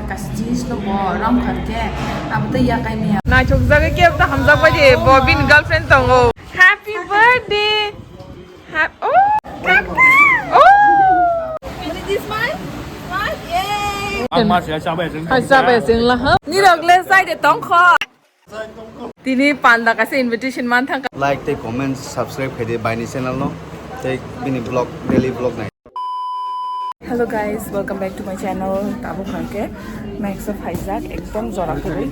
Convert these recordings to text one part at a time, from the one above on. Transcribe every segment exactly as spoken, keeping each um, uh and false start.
Kasi jeans no bo ram khan ke, abo tei yakai miya. Naithok jagwi kebo ta hamjak bai di, bo bini girlfriend tongo. Happy birthday. Ha, oh, kaka. Oh. Ini this mine? Mine? Yay. Ang mas ya, siapa ya, Jeng? Hai, siapa ya, Jeng lah, ha? Ni rok le sai de tong kho. Tini panda kaisa invitation man thang. Like tei comment, subscribe khai di bai ni channel no. Tei bini vlog, daily vlog nai. Hello guys, welcome back to my channel. Tabuk hwnkhe Max of Haijak ekdom jora kwrwi,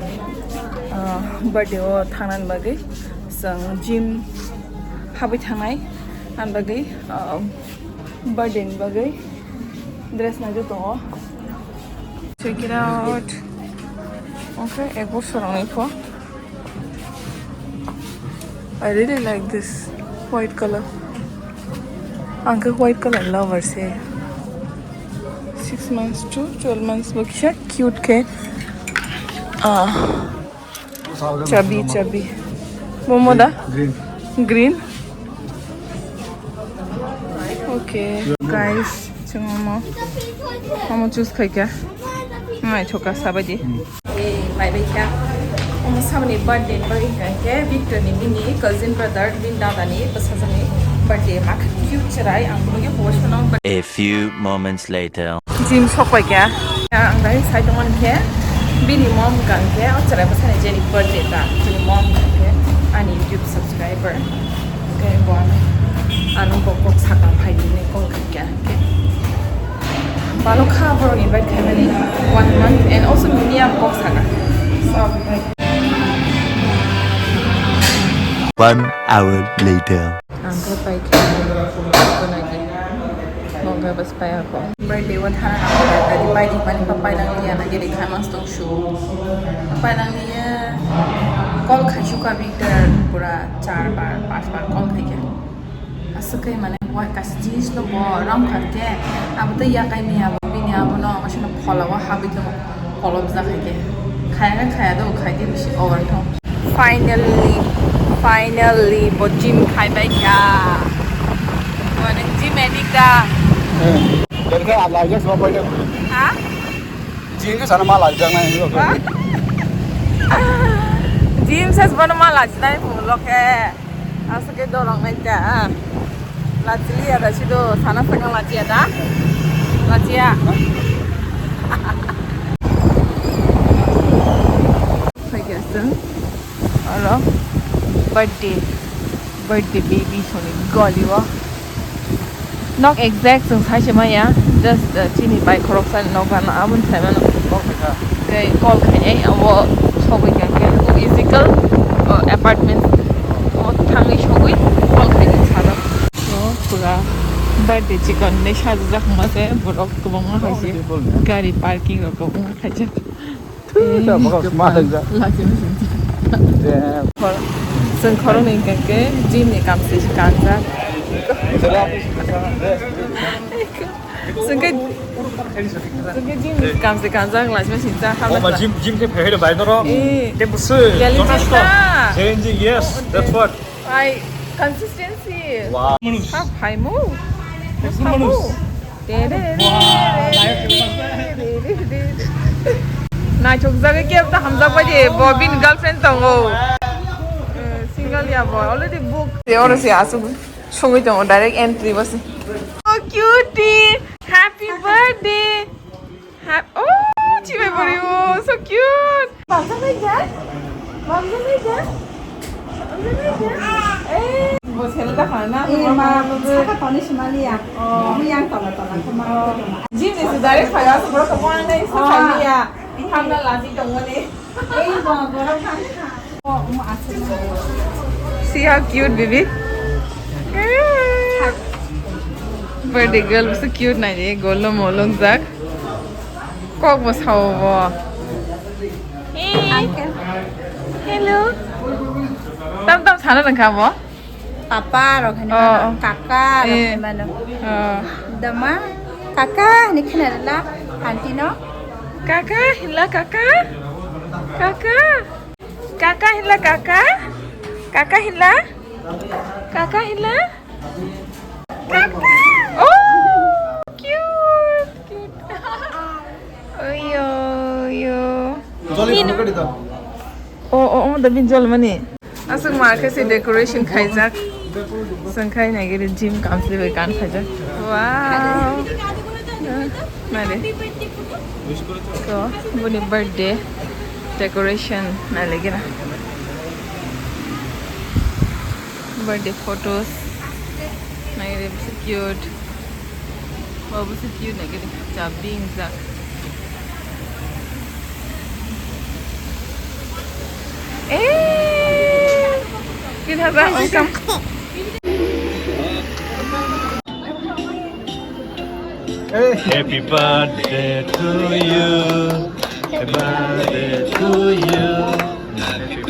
ah, birthday o thangna bagwi chwng gym habwi thangnai, ani bagwi, ah, birthday ni bagwi dress naiwi tongo. Check it out. Okay, ek bosor wngwi pho. I really like this white color. Ang khe white color lover se. Six months to twelve months bo kisa cute khe. Ah. Chubby, chubby. Momo da? Green. Green. Okay, guys, chwng omo, omo choose khai kha. Naithok kha, sabai di. Eh, bai bai kha. Omo saboni birthday ni bagwi hwnkha khe Victor ni bini cousin brother, bini dada ni bwsajwk ni birthday. Ma khe cute cherai, ang bo nugwi post phano. A few moments later. Gym sok pai kha. Ang dai sai tongmani khe bini mom hwnkha khe o chwrai bwsani jeni birthday ta. Bini mom hwnkha khe ani YouTube subscriber. Khe bo ano, ano bo kok sakha phai di hinwi call khai kha. Balo kha borok invite khaimani one month and also mini ang kok sakha. So, one hour later. Ang khe pai khe, nokha bas pai ako. Birthday o thana nang kha, tadi pai di mani pa pai nang liya na gede kha mas tong shu. Pai nang liya, call khai shu ka Victor pura char bar, panch bar call khai khe. Aswk khe mane wah kasi jeans no bo ram kha khe, abo tei yakai ni abo bini abo no masino phola o habwi khe. Kolom ja khai khe. Khaya khe khaya do, khai khe bisi over tho. Finally, finally, bo gym khai bai kha. Bo nang gym addict da? Eh, jadi kan ala aja semua banyak. Ha? Gym ke sana malah jangan itu. Ha? Gym ses bono malah jinai pun lo khe. Aswk khe dorok nai ta, ah. Lachi liya da sido, sana saka lachi ya da? Lachi ya? Phaikha chwng oro birthday, birthday baby soni goli o. Nok exact chwng sai se maya, just, uh, chini bai khoroksa nok gana aboni sai mano. Tei call khainai abo sogwi kha khe physical, uh, apartment o thangwi sogwi call khainai sajak. So pura birthday chikon hinwi sajajak wngma se borok kwbangma hai se gari parking rok kwbangma khaijak. Thwi, ta bwkha sma thajak. Lachi machine. Damn. Chwng khoroknwi hwnkha khe gym ni kam se kanjak. Chwng khe, chwng khe gym ni kam se kanjak, lachi machine cha. Oh, ma gym, gym khe phai hai bai norok. Eh. Tempo se. Challenging ta. Challenging, yes, that's what. Ai, consistency. Wow. Sa phaimo. Sa phaimo. Naithok jagwi kebo ta hamjak bai di, bo bini girlfriend tongo. Eh, single ya bo, already book. Te oro se asuk songwi tongo, direct entry bo se. So cute, happy birthday. Ha, oh, chibai bori, oh, so cute. Mamsa nai ja? Mamsa nai ja? Mamsa nai ja? Eh, bo selo ta khana. Eh, ma, saka toni simali ya. Oh. Yang tola tola, koma. Jim ni sudare khaya, so boro koma nai sa khaya. Hamna laji tongmani. Eh, bo, boro khana. See how cute, baby. Birthday girl, so cute nai de, golom molom jak. Kok bo sao bo. Hey. Hello. Tam tam sana nang kha bo. Papa rok hinwi mano, kaka rok hinwi mano. Oh. Dama, kaka hinwi khna rwla, aunty no. Kaka hinla kaka? Kaka? Kaka hinla kaka? Kaka hinla? Kaka hinla? Kaka! Oh, cute, cute. Oi, oi. Hino. Oh, oh, oh, the bin jol mani. Aswk ma khe se decoration khaijak. Swng khai nai giri gym kamsli bai kan khaijak. Wow. Nai de. So, boni birthday decoration nai le gina. Birthday photos. Nai de, so cute. Wow, so cute nai giri. Cha bing jak. Eh, kita tak welcome. Happy birthday to you. Happy birthday to you. Happy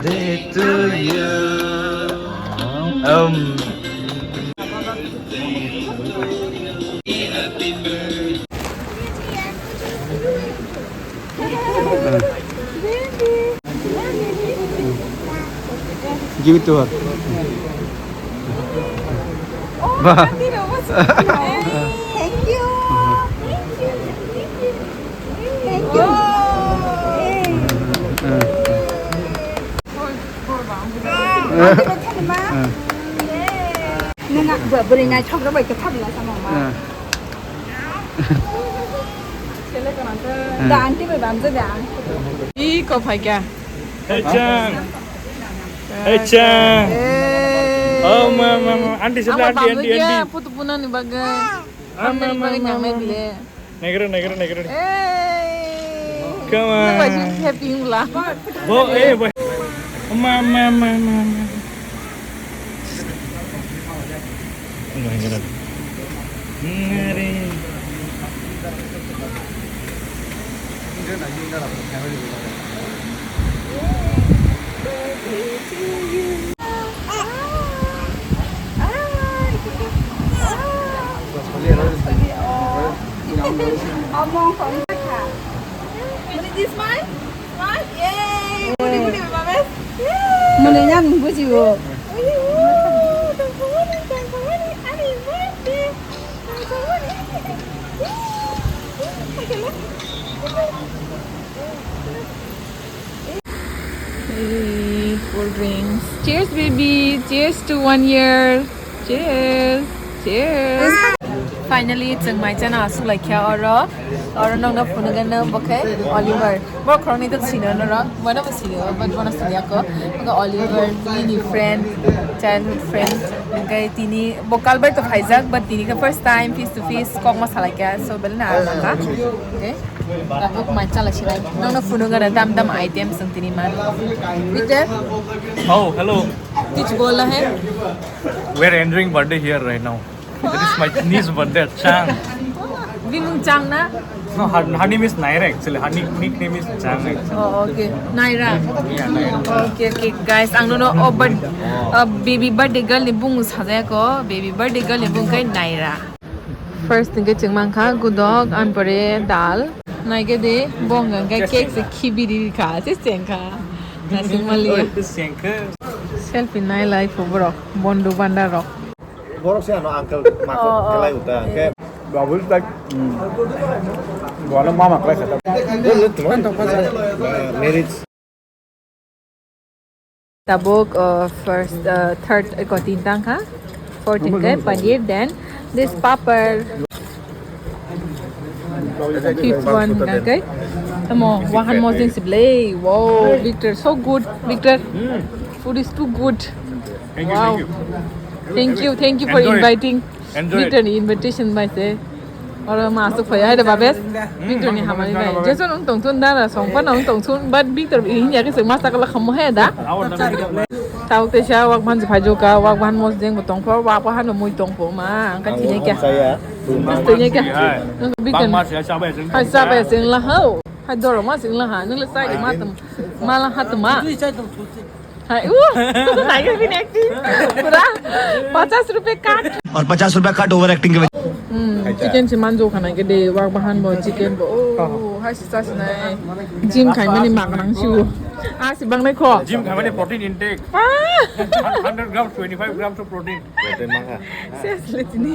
birthday to you. Um. Give it to her. Bah. Thank you. Thank you. Thank you. Nang bwrwi nai thok rok bai kwthar na sama ma. Da aunty bai bamja da. I ko phai kya? Hey chang. Hey chang. Oh ma ma ma. Aunty sila aunty aunty aunty. Putu puna ni bagai. Ah ma ma ma ma. Negro, negro, negro. Hey. Come on. Happy wala. Bo, eh, bo. Ma, ma, ma, ma, ma. Negro. Negro. Mwnwi nang bujigo. Hey, cool drinks. Cheers, baby. Cheers to one year. Cheers. Cheers. Finally, chwng mai chana aswk lai kha oro. Oro nokno phunukgano bo khe Oliver. Bo khoroknwi to sino norok. Bono bo sino, but bono sini ako. Bo khe Oliver, nini friend, childhood friend. Hwnkhe tini bo kalbai to phaijak, but tini khe first time face to face kokma salai kha. So, belai na aswk kha. Okay. Tabuk mai chala sinai. Nokno phunukgana dam dam items ang tini man. Peter. Oh, hello. Kichu bola hai. We're entering birthday here right now. That is my niece birthday, Chang. Bimung Chang na? No, her, her name is Naira actually. Her nick, nickname is Chang actually. Oh, okay. Naira. Yeah, Naira. Okay, okay, guys. Ang nono, oh, but, uh, baby birthday girl ni bung sajaya ko. Baby birthday girl ni bung kai Naira. First hwnkhe chwng mankha gudok, ani pore dal. Naikhe de, bo hwnkha hwnkhe cake se khibiri rikha, se chengkha. Nasing maliya. Oi, se chengkha. Selfie nai lai phu borok, bondu banda rok. Borok se ano uncle ma Oh, oh. Kelai uta, hwnkhe. Double tak. Hmm. Buano mama kelai kha. Marriage. Tabuk, uh, first, uh, third, uh, ko tin tang kha. Fourteen kai paneer, then this papad. Fifth one kai. Tamo, wahan mojing siblei. Wow, Victor, so good, Victor. Food is too good. Wow. Thank you, thank you for inviting. Victor ni invitation bai se. Oro ma aswk phai hai da babes. Victor ni hamari bai. Jason wng tong thun dara song phano wng tong thun, but Victor hinya khe se masa kala khamu hai da. Tau te sha wak ban phai joka, wak ban mos jeng bo tong pho, wak bo hano mui tong pho ma. Ang ka thine kya? Thine kya? Victor ni hai sa bai sing la hau. Hai doro ma sing la ha. Nung le sai ma tum. Ma la ha tum ma. Hai, uh, tiger bin acting. Pura pachas rupiah cut. और पचास रुपया cut over acting के वजह Hmm, chicken si manjo khana ke de, wak bahan bo chicken bo. Oh, hai si sa sinai. Gym khai mani mak nang si bo. Ah, si bang nai kho. Gym khai mani protein intake. Ah, hundred grams, twenty-five grams of protein. Ses le tini.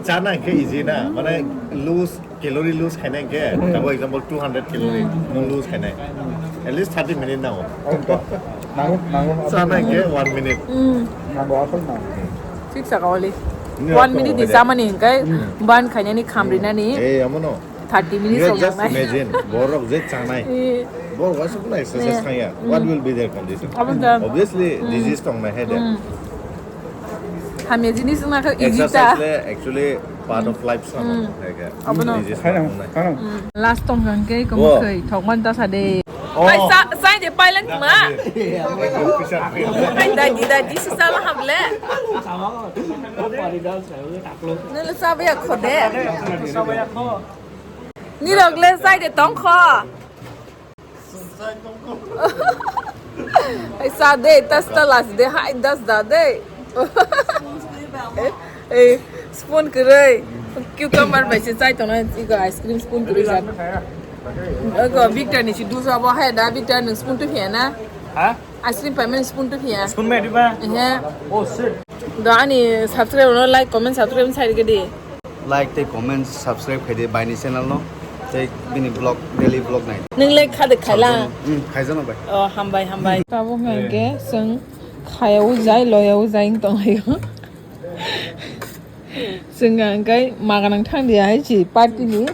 Chana ke easy na, mane lose calorie lose khaina ke, tabo example two hundred calorie no lose khaina. At least thirty minute na. Nango, nango. Chana ke one minute. Hmm. Nango asal nango. Sik saka wali. One minute di samani kai ban khainani khamrinani. Eh, amono. Thirty minutes. You just imagine, borok je chanai. Eh. Borok waisa kuna exercise khaya. What will be their condition? Obviously, disease tong na head. Hamya jinis wngna khe easy ta. Exercise le actually part of life sama. Abono. Disease tong na. Last tong kang ke komo khoi thok man ta sa de. Hai sa, sai de pailang ma. Hai da di da di su sala hable. Nele sabe ya khode. Nirok le sai de tong kho. Hai sa de, tas ta las de, hai das da de. Eh, spoon kwrwi. Cucumber bai se chai tongna, ego ice cream spoon kwrwi sa. Ego Victor ni si dusa bo hai da, Victor nung spoon tu phiya na. Ha? Ice cream paimani spoon tu phiya. Spoon mai diba? Ehe. Oh shit. Do ani subscribe no, like, comment, subscribe sai ke di. Like tei comment, subscribe khai di bai ni channel no. Tei bini vlog, daily vlog nai. Nung like khade khaila. Hmm, khaijano bai. Oh, hambai, hambai. Tabuk hwnkhe chwng khayao jai, loyao jai wng tonglaio. Chwng hwnkhe maganang thangdi hai si party ni.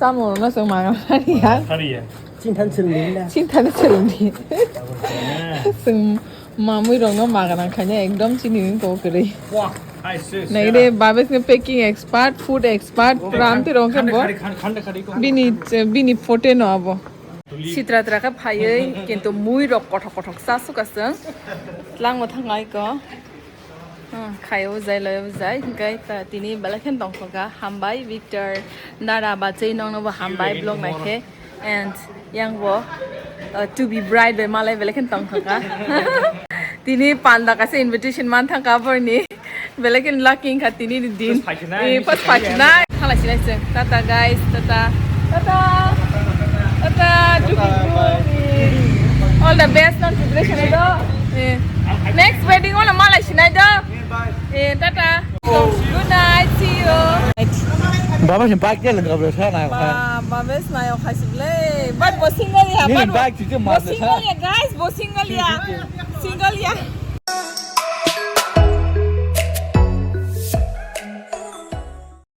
Samung no chwng maganang thangdi ya. Thangdi ya. Chinthan chwlwngni na. Chinthan chwlwngni. Chwng mamui rokno maganang khaina ekdom chini wngkok kwrwi. Wah, hai se. Naide Babes ni packing expert, food expert, pram twi rok khe bo. Bini, bini photo no abo. Sitra tra khe phaiwi kintu mui rok kothok kothok cha suka chwng. Tlango thangnai ko. Hmm, khai o jai, loi o jai, hingkai ta tini belai khe tongthok kha. Hambai Victor, Nara bachai nongno bo hambai vlog nai khe. And yang bo, uh, to be bride bai malai belai khe tongthok kha. Tini panda kaisa invitation man thang kha borni. Belai khe lucky wngkha tini ni din. First phai sinai, eh, first phai sinai. Thalai sinai chwng. Tata guys, tata. Tata. Tata, to be bride. All the best non preparation do. Eh. Next wedding wala malai sinai do. Eh, tata. Good night, see you. Baba, sing bike dia lengkap dah sana. Ba, Babes nayo khai si ble. But bo single ya, ni but bike cuci bo single ya, guys, bo single ya. Single ya.